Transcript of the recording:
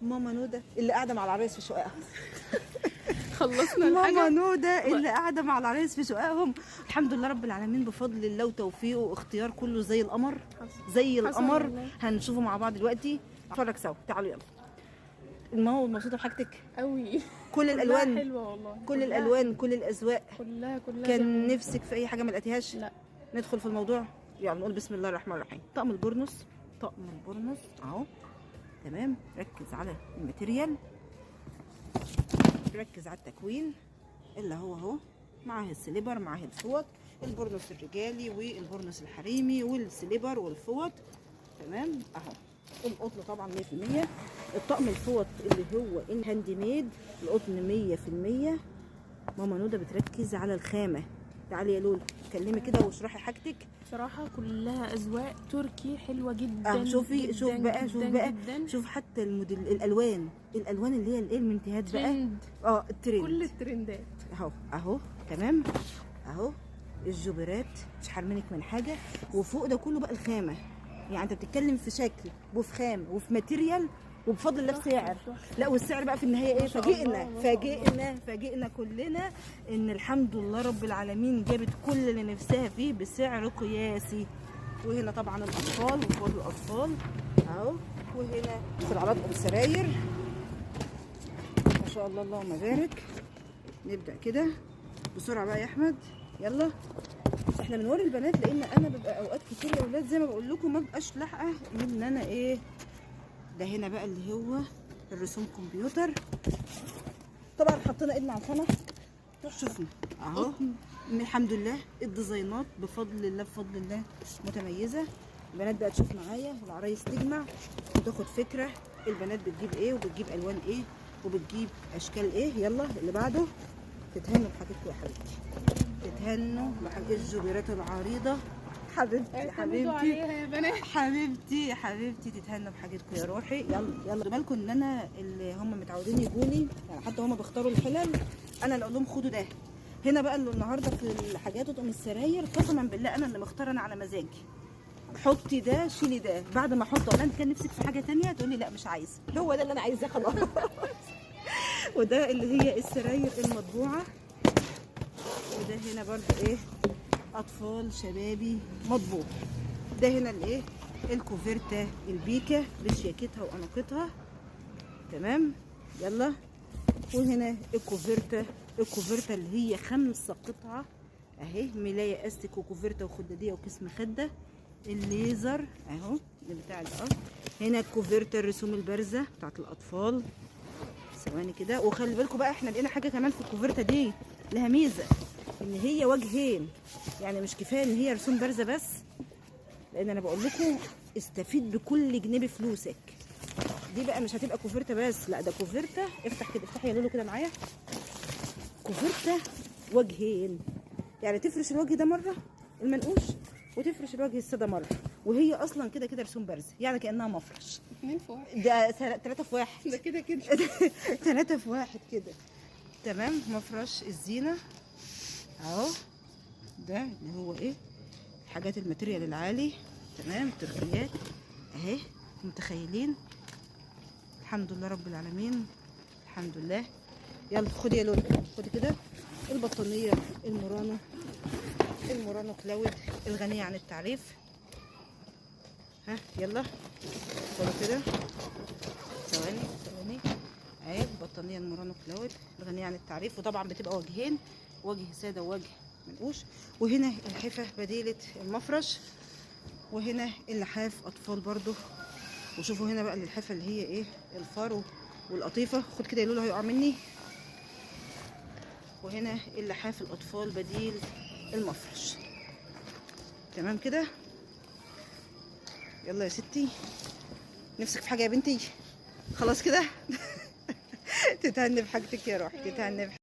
ماما نوده اللي قاعدة مع العرايس في شققها. خلصنا ماما الحاجة. نوده اللي قاعدة مع العرايس في شققهم. الحمد لله رب العالمين، بفضل الله وتوفيقه واختيار كله زي القمر، زي حصل القمر. والله. هنشوفه مع بعض دلوقتي، نتفرج سوا. تعالوا يلا. ماما مبسوطة بحاجتك قوي. كل الالوان، حلوة والله، كل الالوان، كل الاذواق، كلها كلها. كان جميلة. نفسك في اي حاجة ما لقيتيهاش؟ لا. ندخل في الموضوع، يلا نقول بسم الله الرحمن الرحيم. طقم البورنوس، طقم البورنوس اهو، تمام. ركز على ال material، ركز على التكوين اللي هو اهو، معاه ال slipper، معاه الفوط، البورنوس الرجالي والبورنوس الحريمي وال slipper والفوط، تمام اهو. القطن طبعا 100%. الطقم الفوط اللي هو ال hand made، القطن 100%. ماما نوده بتركز على الخامة. تعالي يا لولو اتكلمي كده واشرحي حاجتك. بصراحة كلها اذواق تركي حلوة جدا. شوفي، جداً شوف بقى، شوف جداً بقى، جداً. شوف حتى الموديل، الالوان، الالوان اللي هي الايه، المنتهات بقى، ترند. الترند، كل الترندات اهو اهو، تمام اهو. الجوبرات مش حارمينك من حاجة، وفوق ده كله بقى الخامة. يعني انت بتتكلم في شكل وفي خام وفي material، وبفضل الله في سعر. لا والسعر بقى في النهاية ايه؟ ما شاء الله، فاجئنا، ما شاء الله. فاجئنا، فاجئنا كلنا ان الحمد لله رب العالمين جابت كل اللي نفسها فيه بسعر قياسي. وهنا طبعا الاطفال وفوق الاطفال اهو. وهنا ندخل على اطقم سراير، ما شاء الله اللهم بارك. نبدا كده بسرعة بقى يا احمد، يلا. احنا بنوري البنات لان انا ببقى اوقات كتير يا اولاد زي ما بقول لكم ما ببقاش لاحقة ان انا ايه ده. هنا بقى اللي هو الرسوم كمبيوتر، طبعا حطينا ايدنا على الخامة، شوفنا اهو. الحمد لله الديزاينات بفضل الله، بفضل الله متميزة. البنات بقى تشوف معايا، والعرايس تجمع وتاخد فكرة البنات بتجيب ايه وبتجيب الوان ايه وبتجيب اشكال ايه. يلا اللي بعده. تتهنوا بحاجتكم يا حبيبتي، تتهنوا بحاجة الجوبيرات العريضة. حبيبتي، اعتمدوا حبيبتي عليها يا بنات. حبيبتي، حبيبتي، تتهنوا بحاجتكم يا روحي. يلا يلا. خدوا بالكم ان انا اللي هم متعودين يجولي، يعني حتى هم بيختاروا الحلل انا اللي اقول لهم خدوا ده. هنا بقى اللي النهارده في الحاجات وطقم السراير قسما بالله انا اللي مختاره، انا على مزاجي. حطي ده، شيلي ده. بعد ما احطه اقول لها انت كان نفسك في حاجة تانية، تقول لي لا مش عايزه، هو ده اللي انا عايزاه خلاص. وده اللي هي السراير المطبوعة. وده هنا برضو ايه، اطفال شبابي مطبوع. ده هنا الايه، الكوفرتا البيكا بشياكتها واناقتها، تمام. يلا. وهنا الكوفرتا، الكوفرتا اللي هي 5 قطعه اهي، ملايه استك وكوفرتا وخداديه وكيس مخده، الليزر اهو اللي بتاع الارض. هنا الكوفرتا الرسوم البارزة بتاعت الاطفال. ثواني كده، وخلي بالكم بقى احنا لقينا حاجة كمان في الكوفرتا دي لها ميزة، ان هي وجهين، يعني مش كفاية ان هي رسوم بارزة بس، لان انا بقول لكم استفيد بكل جنيه بفلوسك. دي بقى مش هتبقى كوفرتا بس، لا ده كوفرتا. افتح كده، افتحي يا لولو كده معايا. كوفرتا وجهين، يعني تفرش الوجه ده مرة المنقوش، وتفرش الوجه السادة مرة، وهي اصلا كده كده رسوم بارزة، يعني كانها مفرش. 2 في 1، ده 3 في 1، ده كده كده 3 في 1 كده، تمام. مفرش الزينة اهو، ده اللي هو ايه، حاجات ال material العالي، تمام. تركيات اهي، متخيلين؟ الحمد لله رب العالمين، الحمد لله. يلا خدي يا لولو، خدي كده البطانيه المورانو، المورانو cloud الغنية عن التعريف. ها يلا خدوا كده، ثواني ثواني اهي البطانيه المورانو cloud الغنية عن التعريف. وطبعا بتبقى وجهين، وجه ساده ووجه منقوش. وهنا الحفه بديله المفرش، وهنا اللحاف اطفال برضو. وشوفوا هنا بقى الحفه اللي هي ايه، الفارو والقطيفه. خد كده يا لولو هيقع مني. وهنا اللحاف الاطفال بديل المفرش، تمام كده. يلا يا ستي، نفسك في حاجة يا بنتي؟ خلاص كده. تتهني بحاجتك يا روحي، تتهني بحاجتك.